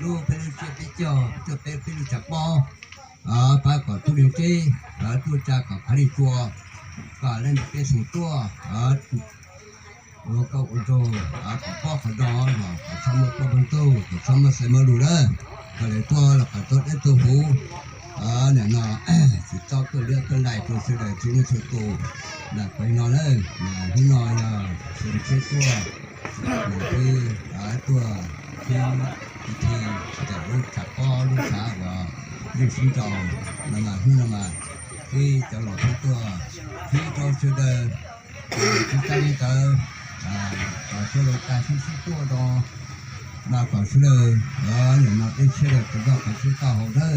ລູກເປັນລູກເຈ້ເປັນເຈົ້າ ເຈົ້າເປັນ ເປັນລູກຈັກບໍ່ ເອີ ປາກໍທຸເລເຈ ເອີ ຕົວຈາກໍຄາລິຕົວ ກໍເລ່ນເປັນສູງຕົວ ເອີ ໂອກໍອຸໂຕ ເອີ ກໍພໍ່ຂະດອນ ກໍຊຳມະຕົວເບິ່ງໂຕ ກໍຊຳມະໃສ່ມະລູເດີ ກໍເລີຍຕົວ ແລ້ວກໍຕົວເອັດຕົວຫູ ເອີ ແນ່ນອນ ຊິເຈົ້າຕົວເລືອກຕົວໃດຕົວເສດໃດທີ່ມັນຖືກໂຕ ນະ ໄປນອນເດີ ນະ ຫູນອນ ນະ ເປັນເຊຕົວ ຄື ອາ ຕົວທີ່ ທີ່ຈະຮູ້ຈັກກໍຮູ້ຈັກວ່າຢູ່ທີ່ເຈົ້ານຳມາ ຮູ້ນຳມາ ທີ່ເຈົ້າຫຼອກທີ່ຕົວ ທີ່ເຈົ້າຊື່ເດີ ທີ່ເຈົ້ານີ້ເດີ ອາ ກໍຊື່ໂລກາທີ່ຊື່ຕົວດອ ມາກໍຊື່ເດີ ເອີ ມາເປັນຊື່ເດີ ກໍດອກກໍຊື່ເກົ່າເຮົາເດີ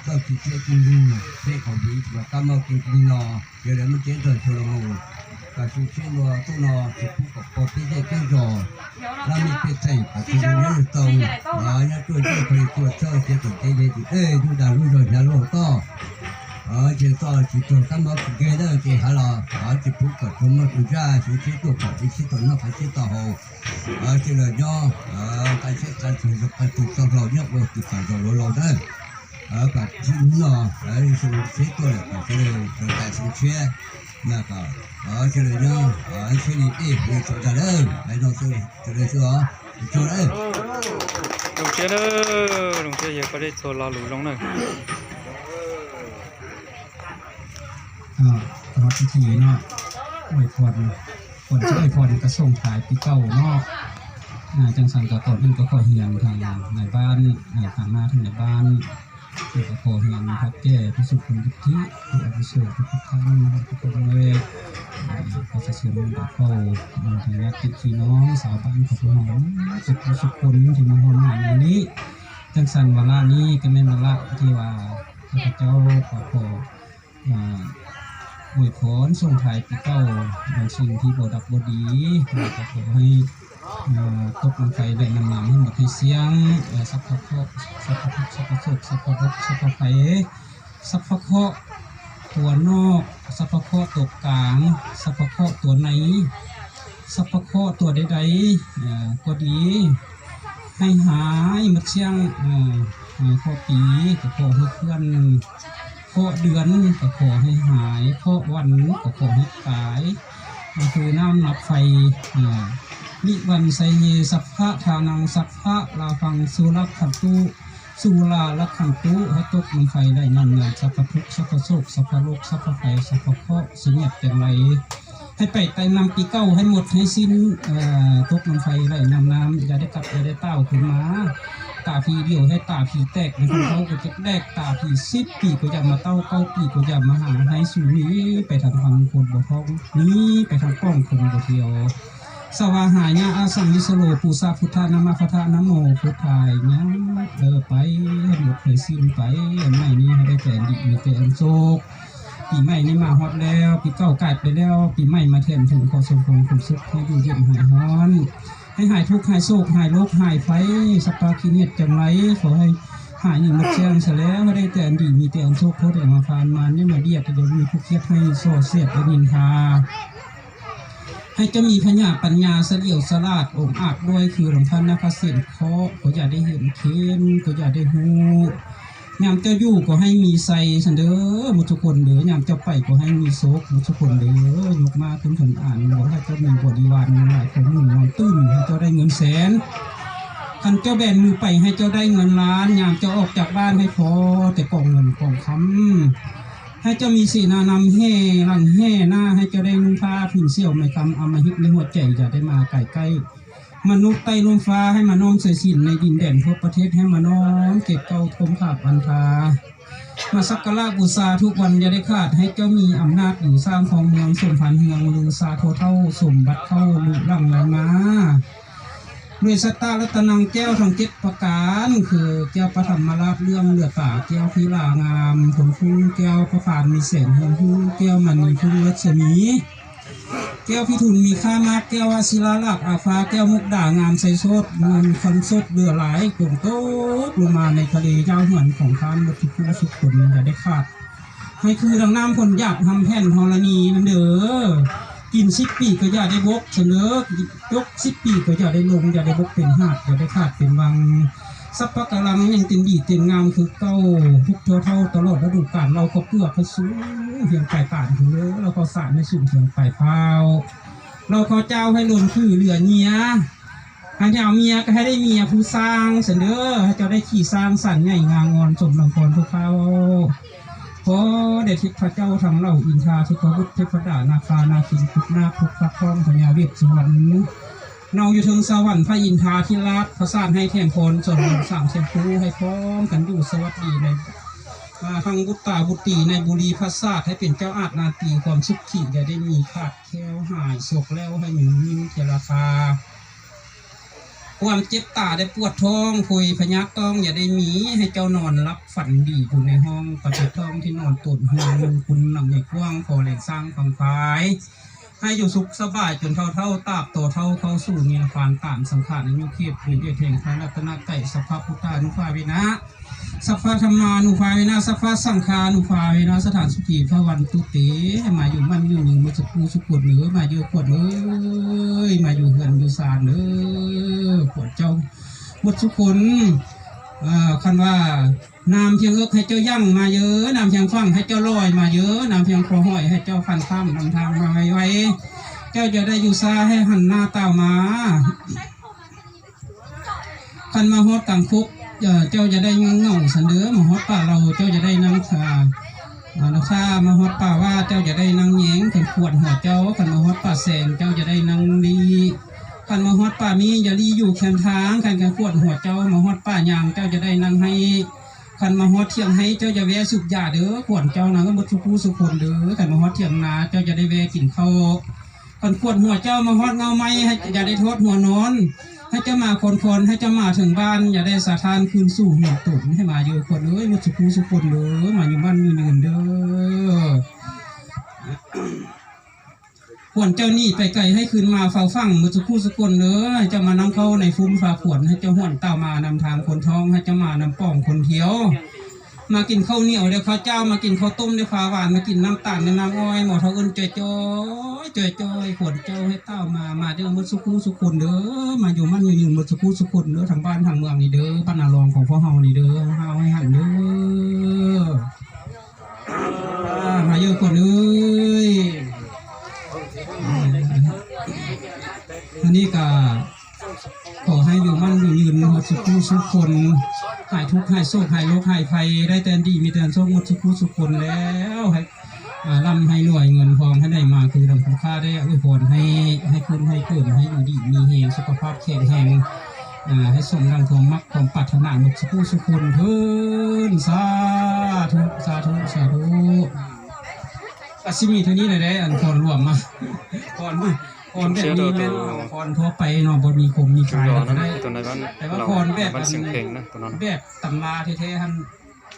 ກໍທີ່ເຈກິນດີ ເຈຂອງດີ ວ່າກຳເອົາກິນດີເນາະ Giờ đây mình chiến thời solo mù. Cả sự chiến đua tụ nò, sự phúc của Pô Tí Dê Tí Dò. Là mình biết thầy, cả sự chiến đua tông. Ở nhà tôi, tôi phải chùa sơ, sẽ còn tê dê tụ tê, tôi đã lui rồi, nhà lô to. Ở trên to, chỉ trường cán bộ ghê đó, chỉ hả lò. Ở trên phúc cả chúng nó tụ ra, sự chiến tụ cả, đi chiến tụ nó phải chiến tụ hồ. Ở trên là do, ở, cái sẽ cán sự dọc cái tụ sau lò nhóc, rồi tụ cả dầu lô lô đó. Ơ, ປະຊາຊົນເນາະ ເອີ ເຊໂຕ ປະຊາຊົນເດີ ປະຊາຊົນເຊຍ ແລ້ວກໍ ເອີ ເຊໂຕເດີ ເອີ ເຊໂຕເດີ ເອີ ເຊໂຕເດີ ເອີ ເຊໂຕເດີ ລຸງເຊຍເດີ ລຸງເຊຍເດີ ປະເທດໂຊນລາວຫຼູງເດີ ເອີ ກໍຮອດພິທີເນາະ ອວຍພອນ ກ່ອນຈະອວຍພອນກໍສົ່ງທ້າຍປີເກົ່າເນາະ ອາ ຈັ່ງຊັ້ນກໍກ່ອນອື່ນກໍຂໍຮຽນທາງນາຍບ້ານ ອາ ທາງໜ້າທາງນາຍບ້ານ ກໍຂໍຮຽນພະແກ່ພະສຸຄົນວຸດທິ ຜູ້ອາວຸໂສທຸກໆທ່ານ ທຸກຄົນເລີຍ ອາ ປະຊາຊົນກໍເຂົ້າ ອາ ທາງຍາດຕິພີ່ນ້ອງຊາວບ້ານຂອງພວກເຮົາ ທຸກຄົນທີ່ມາຮ່ວມງານມື້ນີ້ ຈັ່ງຊັ້ນວາລະນີ້ກໍແມ່ນວາລະທີ່ວ່າຂ້າພະເຈົ້າກໍຂໍ ອາ ອວຍພອນສົ່ງທ້າຍປີເກົ່າ ໃນສິ່ງທີ່ບໍ່ດັບບໍ່ດີ ແລ້ວກໍຂໍໃຫ້ ອາ ຕົກລົງໄປໄດ້ນ້ຳນ້ຳໃຫ້ໝົດໃຫ້ສ່ຽງ ອາ ສັບພະເຄາະ ສັບພະທຸກ ສັບພະໂສກ ສັບພະໂລກ ສັບພະໄພ ສັບພະເຄາະຕົວນອກ ສັບພະເຄາະຕົວກາງ ສັບພະເຄາະຕົວໃນ ສັບພະເຄາະຕົວໃດໆ ອາ ກໍດີ ໃຫ້ຫາຍໝົດສ່ຽງ ເອີ ເຄາະປີກໍຂໍໃຫ້ເຄື່ອນ ເຄາະເດືອນກໍຂໍໃຫ້ຫາຍ ເຄາະວັນກໍຂໍໃຫ້ຕາຍ ຄືນ້ຳນັບໄຟ ເອີ ວິວັນໄຊເຍ ສັບພະທານັງ ສັບພະລາພັງ ສຸລະຄັນຕຸ ສຸລາລະຄັນຕຸ ໃຫ້ຕົກລົງໄປໄດ້ນ້ຳນ້ຳ ສັບພະທຸກ ສັບພະໂສກ ສັບພະໂລກ ສັບພະໄພ ສັບພະເຄາະ ຊິງຽບຈັ່ງໃດ ໃຫ້ໄປໄຕ່ນຳປີເກົ່າໃຫ້ໝົດໃຫ້ສິ້ນ ເອີ ຕົກລົງໄປໄດ້ນ້ຳນ້ຳ ຢ່າໄດ້ກັບ ຢ່າໄດ້ຕ່າວຂຶ້ນມາ ຕາຜີດຽວໃຫ້ຕາຜີແຕກ ໃຫ້ເຂົາກໍຈັກແດກ ຕາຜີສິບປີກໍຢ່າມາເຕົ້າ ເກົ້າປີກໍຢ່າມາຫາ ໃຫ້ສູໜີໄປທາງທາງຄົນບໍ່ທ້ອງ ໜີໄປທາງກ້ອງຄົນບໍ່ທ່ຽວ ສະວາຫາຍະອະສັງວິສະໂລ ປູຊາພຸດທະນະມະພັດທະນະໂມພຸດທາຍະ ເອີ ໄປໃຫ້ໝົດໃຫ້ສິ້ນໄປ ອັນໃໝ່ນີ້ໃຫ້ໄດ້ແຕ່ອັນດີມີແຕ່ອັນໂຊກ ປີໃໝ່ນີ້ມາຮອດແລ້ວ ປີເກົ່າກາຍໄປແລ້ວ ປີໃໝ່ມາແທນເຖິງ ຂໍສົມຄວາມຄວາມສຸກ ໃຫ້ຢູ່ເຢັນຫາຍຮ້ອນ ໃຫ້ຫາຍທຸກຫາຍໂສກ ຫາຍໂລກຫາຍໄພ ສັບພະກິເລດຈັງໄລ ຂໍໃຫ້ຫາຍໜີໝົດແຈ້ງຊະແລ້ວ ໃຫ້ໄດ້ແຕ່ອັນດີ ມີແຕ່ອັນໂຊກ ໂທດແດງມາຜ່ານມານ ຢ່າມາບຽດ ຢ່າມີຜູ້ຄຽດໃຫ້ສໍ້ສຽດ ແລະ ນິນທາ ໃຫ້ເຈົ້າມີພະຍາປັນຍາສະຫຼຽວສະຫຼາດ ອົງອາດດ້ວຍຄືລຳພັນນະຄະເສນເຄາະ ກໍຢ່າໄດ້ເຫັນເຄນ ກໍຢ່າໄດ້ຮູ້ ຍາມເຈົ້າຢູ່ກໍໃຫ້ມີໄຊຊັ້ນເດີ ໝົດທຸກຄົນເດີ ຍາມເຈົ້າໄປກໍໃຫ້ມີໂຊກ ໝົດທຸກຄົນເດີ ຍົກມາຂຶ້ນເຖິງອານ ບໍ່ໃຫ້ເຈົ້າມີບໍລິວານຫຼາຍຄົນໝູນນອນຕື່ນ ໃຫ້ເຈົ້າໄດ້ເງິນແສນ ຄັນເຈົ້າແບນມືໄປ ໃຫ້ເຈົ້າໄດ້ເງິນລ້ານ ຍາມເຈົ້າອອກຈາກບ້ານ ໃຫ້ພໍແຕ່ກອງເງິນກອງຄຳ ໃຫ້ເຈົ້າມີເສນານຳແຫ່ຫຼັງແຫ່ໜ້າ ໃຫ້ເຈົ້າໄດ້ນຸ່ງຜ້າຜືນສຽວໄໝຄຳ ອຳມະຫິດໃນຫົວໃຈ ຢ່າໄດ້ມາໃກ້ໆ ມະນຸດໃຕ້ລົມຟ້າ ໃຫ້ມານ້ອມສາຍສິນໃນດິນແດນທົ່ວປະເທດ ໃຫ້ມານ້ອມເກັບເກົ່າຖົມຂາບອັນທາ ມາສັກກາລະບູຊາທຸກວັນຢ່າໄດ້ຂາດ ໃຫ້ເຈົ້າມີອຳນາດຢູ່ສ້າງຄອງເມືອງ ສົມພັນເຮືອງລືຊາທົ່ວເທົ່າ ສົມບັດເຂົ້າລຸຫຼັງໄຫຼມາ ດ້ວຍສັດຕະລັດຕະນັງແກ້ວທັງເຈັດປະການ ຄືແກ້ວປະຖຳມະລາດເລື່ອງເຫຼືອຕາ ແກ້ວພິລາງາມພົນຟຸ້ງ ແກ້ວພະພານມີແສງເຮືອງຮຸ່ງ ແກ້ວມະນີພຸ່ງລັດສະໝີ ແກ້ວພິທູນມີຄ່າມາກ ແກ້ວວະຊິລາລາບອາຟ້າ ແກ້ວມຸກດາງາມໃສໂສດ ເງິນຄຳສົດເຫຼືອຫຼາຍ ຈົ່ງຕົກລົງມາໃນທະເລຍາວເຮືອນຂອງທ່ານໝົດທຸກຜູ້ທຸກຄົນ ຢ່າໄດ້ຂາດ ໃຫ້ຄືດັ່ງນ້ຳຝົນຫຍາດຮຳແຜ່ນທໍລະນີນັ້ນເດີ ກິນສິບປີກໍຢ່າໄດ້ບົກ ສະເໜີ ຈົກສິບປີກໍຢ່າໄດ້ລົງ ຢ່າໄດ້ບົກເປັນຫາດ ຢ່າໄດ້ຂາດເປັນວັງ ສັບປະກະລັງຍັງເຕັມດີເຕັມງາມຄືເກົ່າ ທຸກທົ່ວເທົ່າຕະຫຼອດລະດູການ ເຫຼົ່າເຂົ້າເປືອກໃຫ້ສູງຮຽງປາຍຕານພຸ້ນເດີ ເຫຼົ່າເຂົ້າສານໃຫ້ສູງຮຽງປາຍພ້າວ ເຫຼົ່າເຂົ້າຈ້າວໃຫ້ລົ້ນຄືເຫຼືອເຫຍື້ອ ໃຫ້ເຈົ້າເມຍກໍໃຫ້ໄດ້ເມຍຜູ້ຊ້າງຊັ້ນເດີ ໃຫ້ເຈົ້າໄດ້ຂີ່ຊ້າງສັນໃຫຍ່ງາງອນສົມດັ່ງພອນພວກເຂົາ. ຂໍແດ່ເທບພະເຈົ້າທັງເຫຼົ່າ ອິນທາ ເທບພະບຸດ ເທບພະດາ ນາຄາ ນາຄິນ ຄຸດນາກ ພຸດພະຄອງ ພະຍາເວດສຸວັນ ນັ່ງຢູ່ເທິງສະຫວັນ ພະອິນທາທິລາດ ປະສານໃຫ້ແຖມພອນ ສອນສາມແສນຄູ ໃຫ້ພ້ອມກັນຢູ່ສະຫວັດດີໃນ ອາ ທັງບຸດຕາບຸດຕີໃນບຸຣີພະສາດ ໃຫ້ເປັນເຈົ້າອາດນາຕີ ຄວາມສຸກຂີຢ່າໄດ້ມີຂາດແຄ້ວຫາຍ ໂສກແລ້ວໃຫ້ມີຍິ້ມເຈລະຄາ ຄວາມເຈັບຕາໄດ້ປວດທ້ອງ ໂພຍພະຍາດຕ້ອງຢ່າໄດ້ມີ ໃຫ້ເຈົ້ານອນຫຼັບຝັນດີຢູ່ໃນຫ້ອງປະເທດທອງທີ່ນອນໂຕນເຮືອນມຸງຄຸນນຳໃຫຍ່ກວ້າງ ພໍແລງຊ້າງຟັງຄວາຍ ໃຫ້ຢູ່ສຸກສະບາຍຈົນເຖົ້າເຖົ້າຕາບໂຕເຖົ້າເຂົ້າສູ່ນິລະພານຕາມສັງຂານອາຍຸເຂດເວນເອດແຫ່ງພະລັດຕະນະໄຕ ສັບພະພຸດທານຸພາເວນະ ສັບພະທຳມານຸພາເວນະ ສັບພະສັງຄານຸພາເວນະ ສະຖານສຸຂີພະວັນຕຸເຕ ໃຫ້ມາຢູ່ໝັ້ນຢູ່ຍືນໝົດສຸຜູ້ສຸຄົນເດີ ມາຢູ່ຂວັນເອີຍ ມາຢູ່ເຮືອນຢູ່ຊານເດີ ຂວັນເຈົ້າໝົດສຸຄົນ ເອີ ຄັນວ່າ ນ້ຳພຽງເອິກໃຫ້ເຈົ້າຢັ້ງມາເດີ ນ້ຳພຽງຝັ່ງໃຫ້ເຈົ້າລອຍມາເດີ ນ້ຳພຽງຄໍຫ້ອຍໃຫ້ເຈົ້າຄັນຂ້າມນຳທາງມາໄວໆ ເຈົ້າຈະໄດ້ຢູ່ຊ້າໃຫ້ຫັນໜ້າຕ່າວມາ ຄັນມາຮອດກາງຄົກ ເຈົ້າຈະໄດ້ເຫງົາໆຊັ້ນເດີ ມາຮອດປ່າເຫຼົ່າ ເຈົ້າຈະໄດ້ນັ່ງ ອາ ອາ ຖ້າມາຮອດປ່າຫວ້າ ເຈົ້າຈະໄດ້ນັ່ງແຍງ ຄັນຂວດຫົວເຈົ້າ ຄັນມາຮອດປ່າແສງ ເຈົ້າຈະໄດ້ນັ່ງລີ ຄັນມາຮອດປ່າມີ ຢ່າລີຢູ່ແຄມທາງ ຄັນ ຄັນຂວດຫົວເຈົ້າ ມາຮອດປ່າຍາງ ເຈົ້າຈະໄດ້ນັ່ງໄຮ ຄັນມາຮອດຖຽງໄຮ ເຈົ້າຢ່າແວ່ສູບຢາເດີ ຂວັນເຈົ້ານະ ໝົດສຸຜູ້ສຸຄົນເດີ ຄັນມາຮອດຖຽງນາ ເຈົ້າຈະໄດ້ແວ່ກິນເຂົ້າ ຄັນຂວດຫົວເຈົ້າມາຮອດເຫງົ້າໄມ້ ໃຫ້ ຢ່າໄດ້ທອດຫົວນອນ ໃຫ້ເຈົ້າມາຄອນໆ ໃຫ້ເຈົ້າມາເຖິງບ້ານ ຢ່າໄດ້ສາທານຄືນສູ່ເຮືອນຕົນ ໃຫ້ມາຢູ່ຂວັນເອີຍ ໝົດສຸຜູ້ສຸຄົນເດີ ມາຢູ່ໝັ້ນຢູ່ຍືນເດີ ຂວັນເຈົ້າໜີໄປໄກ ໃຫ້ຄືນມາເຝົ້າຝັ່ງ ໝົດສຸຜູ້ສຸຄົນເດີ ໃຫ້ເຈົ້າມານຳເຂົ້າໃນຟຸ້ມຟ້າຝົນ ໃຫ້ເຈົ້າຫວນຕ່າວມານຳທາງຄົນທ້ອງ ໃຫ້ເຈົ້າມານຳປ່ອງຄົນທ່ຽວ ມາກິນເຂົ້າໜຽວແດ່ຂ້າວເຈົ້າ ມາກິນເຂົ້າຕົ້ມແດ່ຟ້າຫວານ ມາກິນນ້ຳຕານແດ່ນ້ຳອ້ອຍ ໝໍເຖົ້າເອີ້ນຈ່ອຍໆ ຈ່ອຍໆ ຂວັນເຈົ້າໃຫ້ຕ່າວມາ ມາເດີ ໝົດສຸຜູ້ສຸຄົນເດີ ມາຢູ່ໝັ້ນຢູ່ຍືນ ໝົດສຸຜູ້ສຸຄົນເດີ ທັງບ້ານທັງເມືອງນີ້ເດີ ບ້ານນາລອງຂອງພວກເຮົານີ້ເດີ ເຮົາໃຫ້ຫັນເດີ ອາ ມາເດີຂວັນເອີຍ ອັນນີ້ກະ ຂໍໃຫ້ຢູ່ໝັ້ນຢູ່ຍືນໝົດສຸຜູ້ສຸຄົນ ຫາຍທຸກຫາຍໂສກຫາຍໂລກຫາຍໄພ ໄດ້ແຕ່ອັນດີມີແຕ່ອັນໂຊກໝົດສຸຜູ້ສຸຄົນແລ້ວ ໃຫ້ ອາ ລ່ຳໃຫ້ລວຍເງິນທອງໃຫ້ໄດ້ມາຄືດັ່ງຜູ້ຂ້າໄດ້ອວຍພອນໃຫ້ ໃຫ້ຂຶ້ນໃຫ້ເກີນ ໃຫ້ຢູ່ດີມີແຮງ ສຸຂະພາບແຂງແຮງ ອາ ໃຫ້ສົມດັ່ງຄວາມມັກຄວາມປາດຖະໜາໝົດສຸຜູ້ສຸຄົນເທີ້ນ ສາທຸ ສາທຸ ສາທຸ ກະຊິມີເທົ່ານີ້ແຫຼະເດ້ ອັນພອນລວມມາ ພອນ ພອນແບບນີ້ແມ່ນພອນທົ່ວໄປເນາະ ບໍ່ມີຄົມມີຄາຍກໍໄດ້ ແຕ່ວ່າພອນແບບອັນ ແບບຕຳລາແທ້ໆຫັ້ນ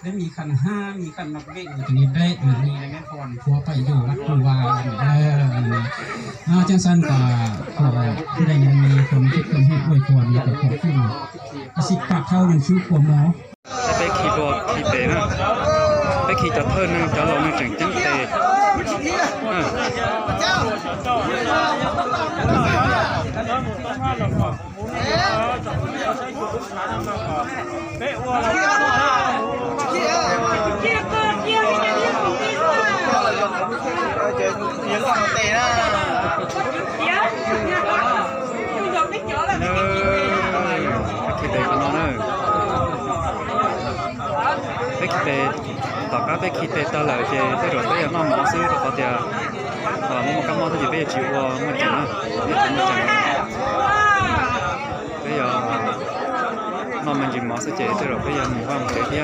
ໄດ້ມີຂັນຫ້າ ມີຂັນນັກເວັງ ຕົວນີ້ໄດ້ ອັນນີ້ແມ່ນພອນທົ່ວໄປຢູ່ວັດຢູ່ວາ ເອີ ເນາະ ຈັ່ງຊັ້ນກໍ ເອີ ຜູ້ໃດຍັງມີຄວາມຄິດຄວາມເຫັນອວຍພອນ ແລ້ວກໍຂໍຂຶ້ນ ອາສິບປາກເທົ່າ ໜຶ່ງຄິ້ວຂົວໝໍ. ໃຊ້ໄປຂີ່ລົດຂີ່ເຕນະ ໄປຂີ່ຈອດເທີນໜຶ່ງ ຈອດລົດໜຶ່ງ ຈຶ່ງຈັ່ງເຕ ເອີ ເອີ ໄປຂີ່ເຕກັນເນາະເນີ ໄປຂີ່ເຕ ຕໍ່ກາໄປຂີ່ເຕຕາເລີຍເຈ ໄປໂດດໄປຢາກນອນໝໍຊື້ ເພາະເຂົາເຕຍ ເອີ ໝໍກັບໝໍເຂົາເຕຍໄປຢາກຊິອັວມັນຈັ່ງນະ ໄປຢາກນອນມັນຈັ່ງນະ ໄປຢາກນອນມັນຈິງໝໍຊື້ເຈ ໄປໂດດໄປຢາກມີຄວາມເຈເທຍ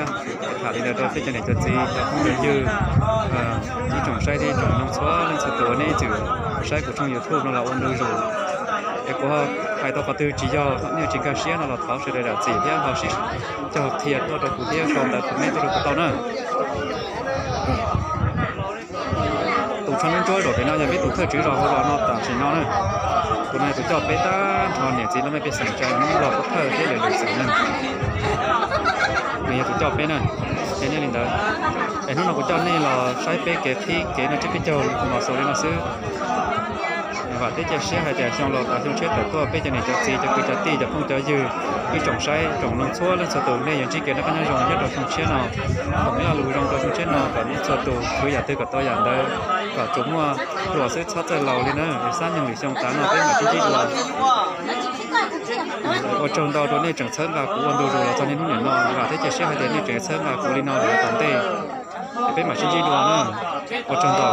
ຖາມອີກແລ້ວ ເຈົ້າເປັນຈັ່ງໃດ ເຈົ້າຈີ ເຈົ້າຄົງເດີນຍື ເອີ ນີ້ຈົ່ງໃຊ້ ນີ້ຈົ່ງນຳຊົ່ວ ເລື່ອງສ່ວນຕົວນີ້ ຈື່ໃຊ້ກູຊ່ອງຢູທູບ ເນາະ ລະໂອນດູຢູ່ ແຕ່ກວ່າໃຜຕໍ່ກະຕື້ຈີຍໍ້ ນີ້ຈີກາເຊຍ ເນາະ ລະເທົາເສຍດາຍດາຈີ ເພາະເຮົາຊິຈອກທຽດຕົວຕໍ່ກູເທຍ ຄອມແບບຄອມເມັນຕົວຕໍ່ເນາະ ຕູຊ່ອງນັ້ນຈ້ອຍໂດດໄປເນາະ ຢ່າມີຕູເທີຈື່ລໍເຮົາລໍເນາະ ຕາມຊີເນາະເນາະ ໂຕນັ້ນຕູຈອດໄປຕາ ທອນເນຍຈີ ລະໄມ່ໄປສົນໃຈ ມັນລໍພວກເທີເທເຫຼືອເຫຼືອສານັ້ນ ນີ້ຕູຈອດໄປນະ ເຮັດແນວນີ້ເດີ ໄອ້ເຮົາເນາະ ກູຈອດນີ້ລໍໃຊ້ເປເກພີເກນະ ຈະໄປເຈົ້າໝໍໂຊເລນະຊື້ ເອີ Và tiếp theo sẽ hai triệu xong lột ở trong chết của tôi, bây giờ này cho xì, cho cư cho ti, cho không cho dư, cái trồng sai, trồng nông xúa, lên số tường đây, những chi kiến nó có nhau dùng nhất là trong chết nó. Không là lùi trong tôi trong chết nó, còn những số tù, cứ giả tư của tôi giả đỡ, còn chúng mua, đùa xếp sót chơi lầu đi nữa, để sát nhân bị xong tá nó, cái mà chính trị là. Ô trông đau đôi nên chẳng sớm và cũng ôn đù đù là cho nên lúc này nó, và thế chia sẻ hai đến nên chẳng sớm và cũng đi nó để tóm tê. Để biết mà chính trị đùa nữa. Ô trông đau.